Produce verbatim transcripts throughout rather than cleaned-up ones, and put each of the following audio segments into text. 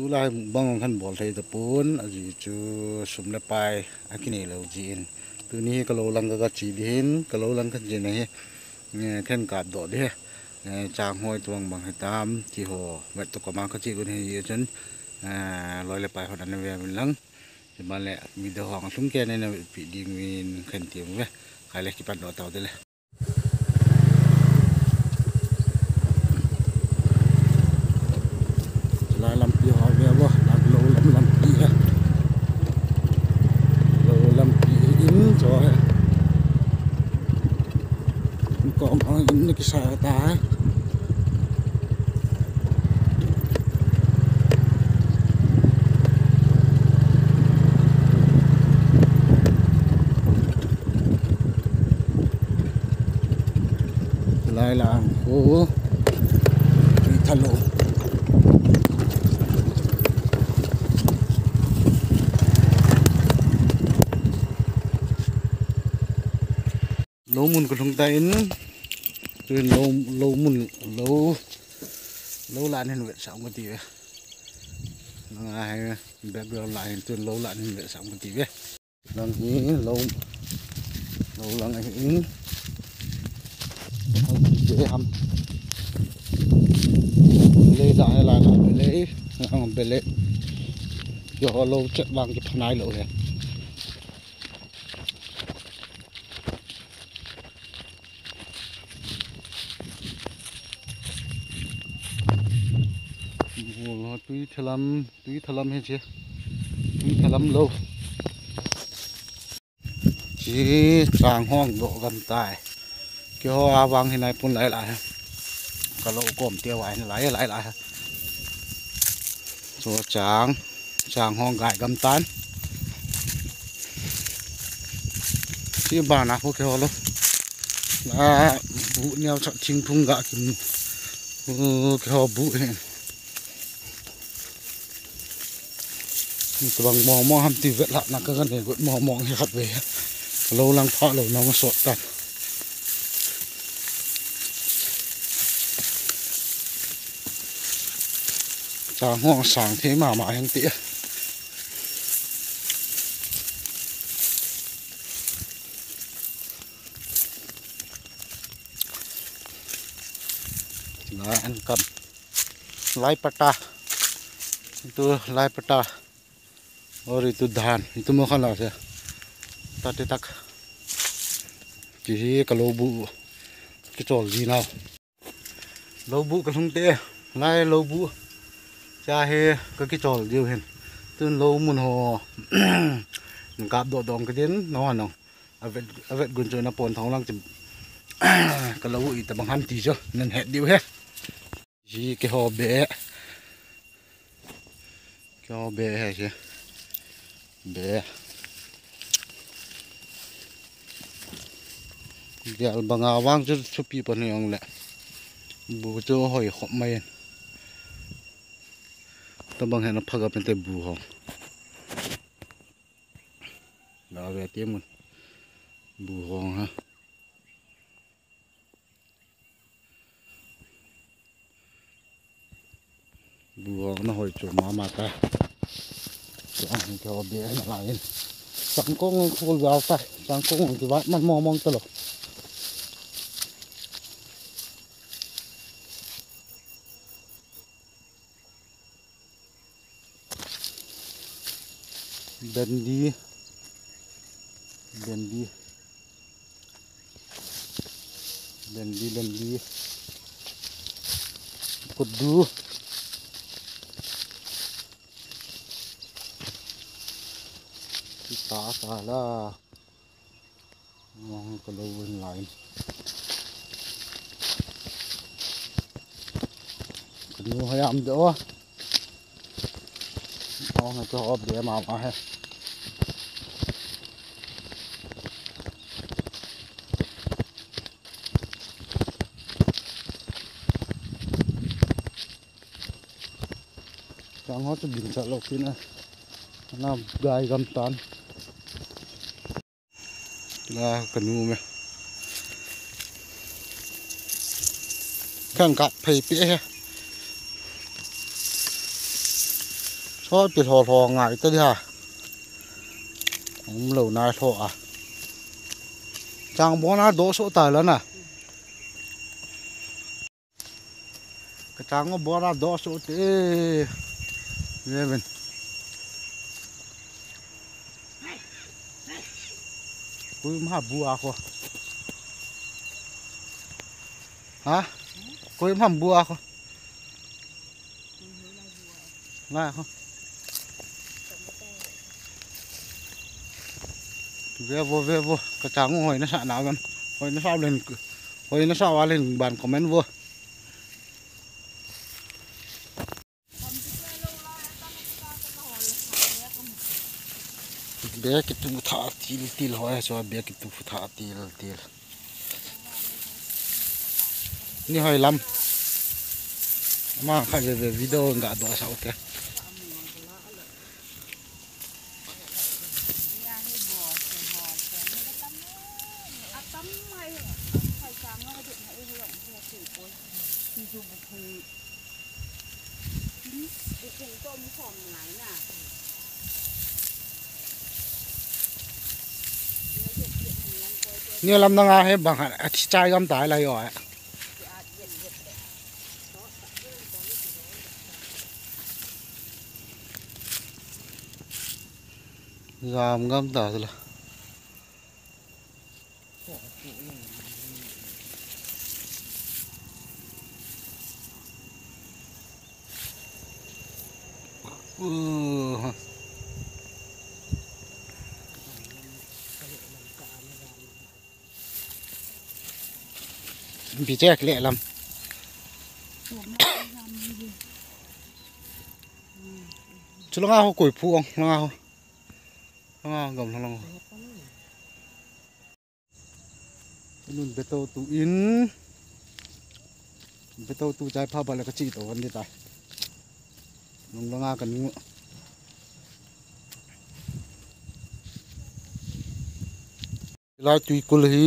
Tulai mukbang khan bol thei tapon, ajeh chu sum le pai akinei lou jeh in. Tuni hi ka lou lang ka, ka che ding hin, ka lou lang ka che na hi, eh, khen kap doh ding hi. Eh, chang hoi tuang bang hitam, ti ho, vet to koma ka che gun hi jeh chun, eh, loi le pai hon ana ve uvin lang. Hiche ban le video hung lhung kei na, na vetpi ding uvin khen ti uve. Kei le kipan doh tau te le. Lai lampi ho ve vo, lai lou lam lampi hi. Lou lampi in cho hi. Kong kong in na kisa ta hi. Lai lang khu. Tui thalou. Lou mun ka lhung tan, tun lou, lou mun, lou, lou lah in hin vetsah u kati ve. Nang a hi background lah in tun lou lah in hin vetsah u kati ve. Lang hi lou, lou lang ahin. Ang ti ham. Lei da hai la na lei, ang bele. Yo lou chet vang ki phanai lou he. Tui thalam, tui thalam hi che. Tui thalam lou. Chi chang hong doh gam tai. Keiho a vang hi nai pun lai lai. Ka lou kom te vai lai lai lai. Chu chang, chang hong gai gam tan. Chi bana khu keiho lou. La bu neo chak thing phung ga kim. Khu keiho bu hi. Tabang mong mong ham ti vet lah na ka, ka nei got mong mong hi khat ve. Lou lang pha lou nong sot tan. Chang hong sang thei mama heng ti. Lai an kam. Lai pata. Itu lai pata. Or itu dhan. Itu mo khan la se. Tate tak. Kihi ka lou bu. Kichol ji nau. Lou bu ka lhung te, lai lou bu. Cha hi ka kichol diu hin. Tun lou mun ho. Kap doh dong ka din, no no. A vet, a vet gun chu na pon thong lang chu. Ka lou i tabang ham ti chu, nan het diu he. Ji keiho be. Keiho be hi, hi. Be. Gel banga vang chu thupi pan hi ong le. Bu chu hoi khop mai. Tabang hi na phaga pen te bu ho. La ve te mun. Bu ho ha. Bu hong na hoi chu mama ta. Chu ang hin keiho be na la in. Changkong khol gal ta. Changkong kivat man mong mong ta lou. Bendi. Bendi. Bendi, bendi. Kudu. Kita salah. Mong ka lou in lai. Ka nu hayam de o. Mong ka ho be mama he. Chang ho chu bin cha lou kin a. Na gai gam tan. La ka nu me. Kan ka phei pe he. Tho ti lho lho ngai ta dia. Umlo nai lho a. Chang bon a do so ta la na. Ka chang bon a do so te. Ye ben. Koi ma bu a ko. Ha? Koi ma bu a ko. Ngai ko. Ve vo, ve vo. Ka chang hoi na sa na gan. Hoi na sa len. Hoi na sa wa len ban comment vo. Be kitu tha til til hoi so be kitu tha til til. Ni hoi lam. Ama kha ve ve video nga do sa okay. Ni lam na nga he bang a thi chai gam tai la yo. Jam gam ta la. Bi chek le lam. Chulanga ho koi phu ong langa ho. Langa gam langa ho. Nun beto tu in. Beto tu chai pha ba le ka chi to wan de ta. Nung langa ka nu. Lai tui kul hi.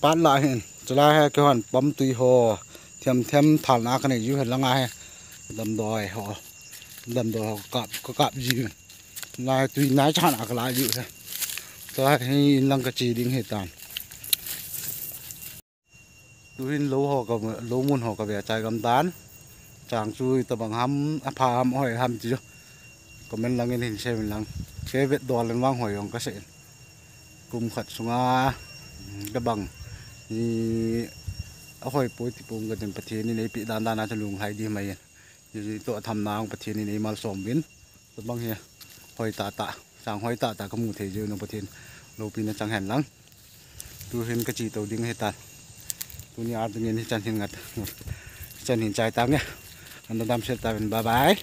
Pat la hin. Chulai he ke han pam tui ho. Thiam thiam thal na ka nei ju he langa he. Damdoi ho. Damdoi ho kap ka kap ji. Lai tui nai chan a ka lai ju he. Chulai hi in lang ka chi ding he tan. Tuhin lo ho ka, lo mun ho ka ve chai gam tan. Chang chu tabang ham, apha ham, hoi ham ti jo. Comment lang in hin sei min lang. Ke vet dol in vang hoi ong ka sei. Kum khat sunga, mm, tabang. Ni a hoi poi ti pung ka den Pathen in ei pi dan dan a chu lunglhai di mai. Ni to tham na ong Pathen in ei malsom vin. Tabang hi hoi tah tah, chang hoi tah tah ka mu thei jeh un Pathen loupina chang hen lang. Tuhin ka chi to ding hi tan. Tuni a ding in hi chan hin ngat. Chan hin chai ta nge. Ana dam sel ta vin, bye bye.